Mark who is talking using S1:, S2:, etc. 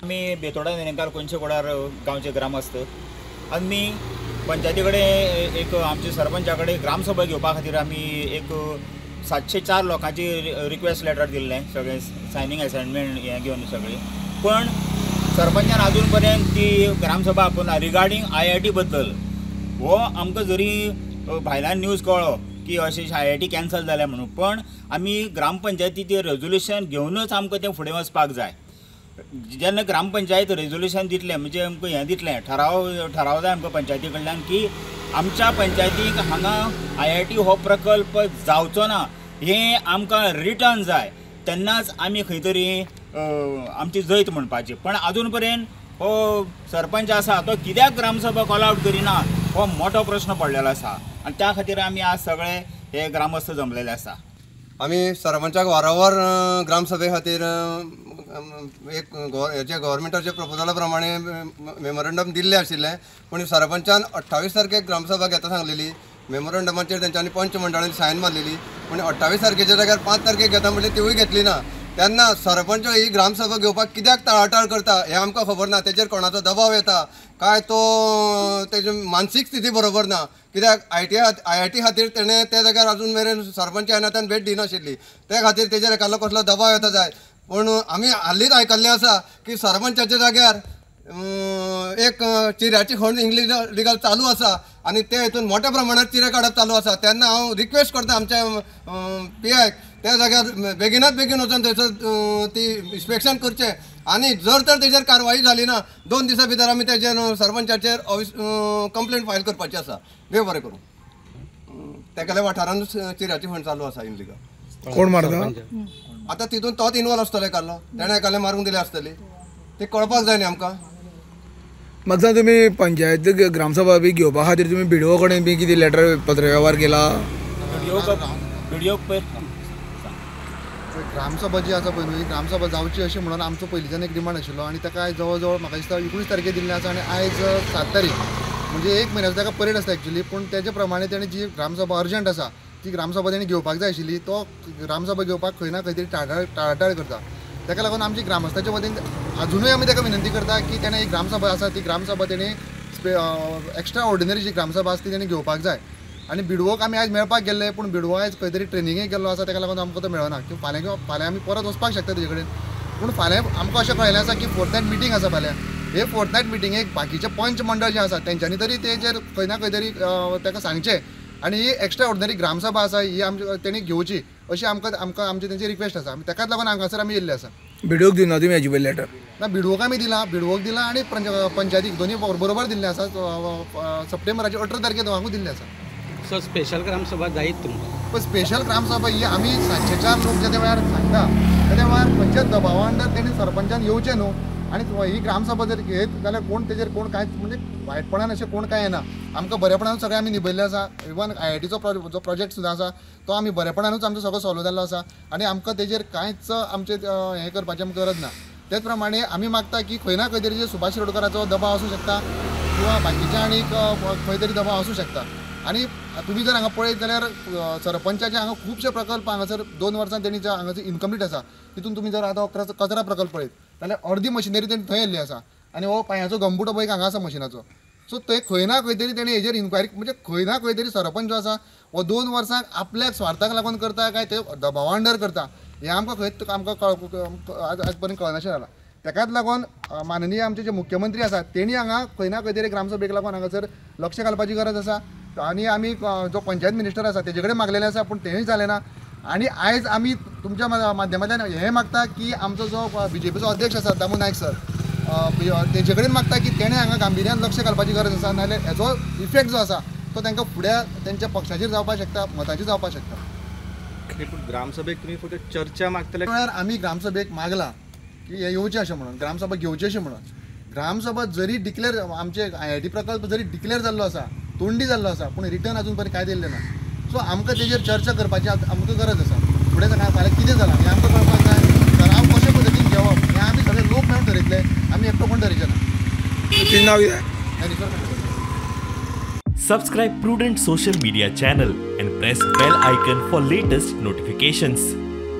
S1: आमी बेतोडा वेरेंकार कोनशे कोडार गांवचे ग्रामस्थ, आमी पंचायती कडेन एक आमच्या सरपंचा कडेन ग्रामसभा घेवपा खातीर आमी एक 704 लोकांची रिक्वेस्ट लेटर दिल्लें, सगळें सायनींग असायनमेंट हें घेवन सगळें. पण सरपंचान अजून पर्यंत ती ग्रामसभा आपोवना रिगार्डींग IIT बद्दल. हो आमकां जरी भायल्यान न्यूज कळ्ळो की अशें IIT cancel जाल्या म्हणून, पण आमी ग्रामपंचायतीचें रेजोल्युशन घेवनूच आमकां तें फुडें वचपाक जाय. जेन्ना ग्रामपंचायत रेजोल्युशन दितलें म्हणजे आमकां हें दितलें ठराव जाय आमकां पंचायती कडल्यान की आमच्या पंचायतीक हांगा IIT हो प्रकल्प जावचो ना हें आमकां रिटर्न जाय, तेन्नाच आमी खंय तरी आमची जैत म्हणपाची. पण अजून पर्यंत हो सरपंच आसा तो कित्याक ग्रामसभा कॉल आवट करिना हो मोठो प्रश्न पडलेलो आसा आनी त्या खातीर आमी आज सगळे हे ग्रामस्थ जमलेले आसा.
S2: आमी सरपंचाक वारंवार ग्रामसभे खातीर एक हेजे गव्हर्मेंटाच्या प्रपोजला प्रमाणे मेमोरंडम दिल्लें आशिल्लें, पूण सरपंचान 28 तारखेक ग्रामसभा घेता सांगलेली. मेमोरंडमाचेर तेंच्यांनी पंच मंडळान सायन मारलेली, पूण 28 तारखेच्या जाग्यार 5 तारखेक घेता म्हणल्यार तिवूय घेतली ना. तेन्ना सरपंच ही ग्रामसभा घेवपाक कित्याक टाळाटाळ करता हें आमकां खबर ना. तेजेर कोणाचो दबाव येता काय तो तेजी मानसीक स्थिती बरोबर ना, कित्याक IIT खातीर तेणें त्या जाग्यार अजून मेरेन सरपंच ह्या नात्यान भेट दिनाशिल्ली, त्या खातीर तेजेर एकालो कसलो दबाव येता जाय. पूण आमी हालींच आयकल्लें आसा की सरपंचाच्या जाग्यार एक चिऱ्याची खण इंग्लीश लिगल चालू आसा आनी ते हितून मोठ्या प्रमाणात चिरे काडप चालू आसा. तेन्ना हांव रिक्वेस्ट करता आमच्या PIक त्या जाग्यार बेगिनात बेगीन वचून थंयसर ती इन्स्पेक्शन करचें आनी जर तर तेजेर कारवाई जाली ना 2 दिसां भितर आमी तेजेर सरपंचाचेर कंप्लेंट फायल करपाची आसा. देव बरें करूं. तेगेल्या वाठारान चिऱ्याची खण चालू आसा इनलिगल.
S3: कोण मारता
S2: आतां तितून तोच इनवॉल्व आसतलो, एकालो तेणें एकालें मारूंक दिलें आसतली, तें कळपाक जाय न्ही आमकां.
S3: म्हाका सांग, तुमी पंचायत ग्रामसभा बी घेवपा खातीर तुमी BDO कडेन बी कितें लेटर पत्र वेव्हार केला?
S1: BDO पयर
S4: ग्रामसभा जी आसा पळय न्हू, ही ग्रामसभा जावची अशें म्हणून आमचो पयलींच्यान एक डिमांड आशिल्लो आनी ताका आयज जवळ जवळ म्हाका दिसता 19 तारखेर दिल्लें आसा आनी आयज 7 तारीख म्हणजे 1 म्हयन्याचो ताका परेड आसता एक्चुली. पूण तेजे प्रमाणे तेणें जी ग्रामसभा अर्जंट आसा ती ग्रामसभा तेणें घेवपाक जाय आशिल्ली, तो ग्रामसभा घेवपाक खंय ना खंय तरी टाळाटाळ करता. ताका लागून आमची ग्रामस्थाच्या वतीन अजुनूय आमी ताका विनंती करता की तेणें एक ग्रामसभा आसा ती ग्रामसभा तेणें एक्स्ट्रा ऑर्डिनरी जी ग्रामसभा आसा ती तेणें घेवपाक जाय. आनी BDOक आमी आयज मेळपाक गेल्ले, पूण BDO आयज खंय तरी ट्रेनिंगेक गेल्लो आसा, ताका लागून आमकां तो मेळना. किंवा फाल्यां आमी परत वचपाक शकता तेजे कडेन, पूण फाल्यां आमकां अशें कळिल्लें आसा की फोर्थ नायट मिटींग आसा फाल्यां. हे फोर्थ नायट मिटिंगेक बाकीचे पंच मंडळ जे आसा तेंच्यांनी तरी तेजेर खंय ना खंय तरी ताका सांगचें आनी ही एक्स्ट्रा ऑर्डिनरी ग्रामसभा आसा ही आमची तेणी घेवची अशी आमकां आमकां आमची तेंची रिक्वेस्ट आसा. आमी ताकाच लागून हांगासर आमी येयल्ले आसा.
S3: BDOक दिवना तुमी हेजी पयली लेटर?
S4: ना, BDOक आमी दिला, BDOक दिला आनी पंचायतीक दोनी बरोबर दिल्लें आसा. सप्टेंबराचे 18 तारखेर दोगांकूय दिल्लें आसा.
S5: सो स्पेशल ग्रामसभा जायत तुमकां?
S4: पण स्पेशल ग्रामसभा ही आमी 704 लोक ज्या वेळार सांगता त्या वेळार खंयच्याच दबावा अंडर तेणी सरपंचान येवचें न्हू. आनी ही ग्रामसभा जर घेत जाल्यार कोण तेजेर कोण कांयच म्हणजे वायटपणान अशें कोण कांय येना. आमकां बरेपणानूच सगळें आमी निभयल्लें आसा. इवन IITचो जो प्रोजेक्ट सुद्दां आसा तो आमी बरेपणानूच आमचो सगळो सॉल्व जाल्लो आसा आनी आमकां तेजेर कांयच आमचें हें करपाचें आमकां गरज ना. तेच प्रमाणे आमी मागता की खंय ना खंय तरी सुभाष शिरोडकराचो दबाव आसूं शकता किंवा बाकीच्या आनी खंय तरी दबाव आसूं शकता. आनी तुमी जर हांगा पळयत जाल्यार सरपंचाचे हांगा खुबशे प्रकल्प हांगासर 2 वर्सां तेणी हांगासर इनकम्प्लीट आसा. तितून तुमी जर आतां कचरा प्रकल्प पळयत जाल्यार अर्दी मशिनरी तेणी थंय येयल्ली आसा आनी हो पांयाचो गंबुटो पळय हांगा आसा मशिनाचो. सो ते खंय ना खंय तरी तेणी हेजेर इन्क्वायरी म्हणजे खंय ना खंय तरी सरपंच जो आसा हो 2 वर्सांक आपल्याक स्वार्थाक लागून करता काय ते दबावा अंडर करता हें आमकां खंय आमकां आज पर्यंत कळनाशें जालां. ताकाच लागून माननीय आमचे जे मुख्यमंत्री आसात तेणी हांगा खंय ना खंय तरी ग्रामसभेक लागून हांगासर लक्ष घालपाची गरज आसा. आनी आमी जो पंचायत मिनिस्टर आसा तेजे कडेन मागलेलें आसा पूण तेंय जालें ना. आनी आयज आमी तुमच्या माध्यमांतल्यान हें मागता की आमचो जो BJPचो अध्यक्ष आसा दामू नायक सर तेजे कडेन मागता की तेणें हांगा गांभिर्यान लक्ष घालपाची गरज आसा, नाजाल्यार हेजो इफेक्ट जो आसा तो तांकां फुडें तेंच्या पक्षाचेर जावपाक शकता, मताचेर जावपाक शकता.
S6: पूण ग्रामसभेक तुमी फक्त चर्चा मागतले?
S4: म्हळ्यार आमी ग्रामसभेक मागलां की हें येवचें अशें म्हणून, ग्रामसभा घेवची अशें म्हणून. ग्रामसभा जरी डिक्लेर आमचे IIT प्रकल्प जरी डिक्लेर जाल्लो आसा, तोंडी जाल्लो आसा, पूण रिटर्न अजून पर्यंत कांय दिल्लें ना. सो आमकां तेजेर चर्चा करपाची आमकां गरज आसा. फुडें फाल्यां कितें जालां हें आमकां कळपाक जाय. ठराव कशे पद्दतीन घेवप हें आमी सगळे लोक मेळून ठरयतले, आमी एकटो कोण ठरयचे ना.
S3: तुजें नांव कितें?
S4: Dnyaneshwar.
S7: Subscribe Prudent Social Media channel and press bell icon for latest notifications.